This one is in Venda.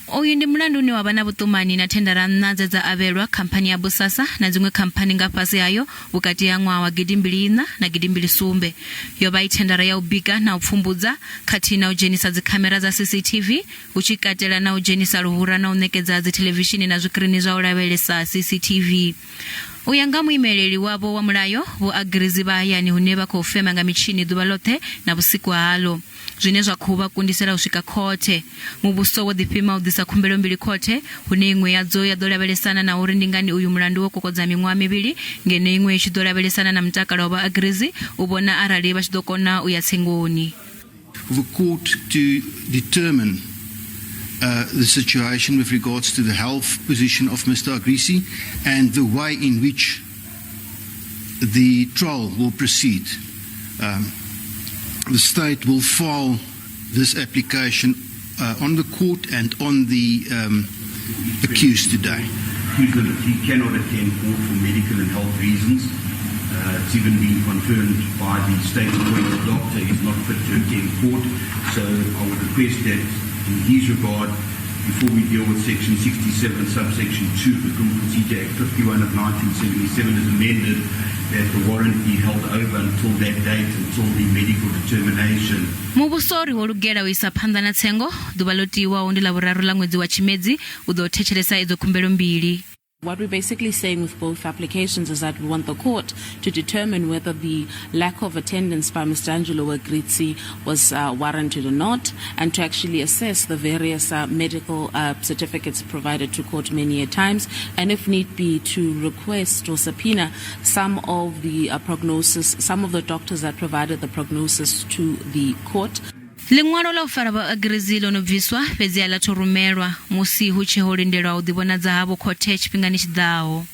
Uyu ndi mulandu une wa vha na vhuṱumani na thendara nṋa dze dza avhelwa khamphani ya Bosasa na dziṅwe khamphani nga fhasi hayo vhukati ha ṅwaha wa gidimbili iṋa na gidimbili sumbe. Yo vha i thendara ya u bika na u pfumbudza khathihi na u dzhenisa dzikhamera dza CCTV hu tshi katela na u dzhenisa luhura na u ṋekedza dzithelevishini na zwikirini zwa u lavhelesa CCTV. U ya nga muimeleli wavho wa mulayo, Vho Agrizi vha hayani hune vha khou fema nga mitshini ḓuvha ḽoṱhe na vhusiku haḽo, zwine zwa khou vha kundisela u swika khothe. Muvhuso wo ḓifhima u ḓisa khumbelo mbili khothe, hune iṅwe yadzo ya ḓo lavhelesana na uri ndi ngani uyu mulandu wo kokodza miṅwaha mivhili ngeno iṅwe i tshi ḓo lavhelesana na mutakalo wa Vho Agrizi u vhona arali vha tshi ḓo kona u ya tsengoni. For the court to determine uh, the situation with regards to the health position of Mr. Agrizzi and the way in which the trial will proceed. Um, the state will file this application uh, on the court and on the um, accused today. He cannot attend court for medical and health reasons. Uh, it's even been confirmed by the state appointed doctor he's not fit to attend court. So I would request that in his regard, before we deal with section 67, subsection 2 of the Criminal Procedure Act 51 of 1977 as amended, that the warrant be held over until that date, until the medical determination. Muvhuso uri wo lugela u isa phanḓa na tsengo ḓuvha ḽo tiwaho ndi ḽa vhuraru ḽa ṅwedzi wa Tshimedzi u ḓo thetshelesa idzo khumbelo mbili. What we're basically saying with both applications is that we want the court to determine whether the lack of attendance by Mr. Angelo Agrizzi was warranted or not, and to actually assess the various medical certificates provided to court many a times, and if need be, to request or subpoena some of the prognosis, some of the doctors that provided the prognosis to the court. Ḽiṅwalo ḽa u fara Vho Agrizzi ḽo no bviswa, fhedzi a ḽa thu rumelwa musi hu tshi ho lindelwa u ḓivhonadza havho khothe tshifhingani tshi ḓaho.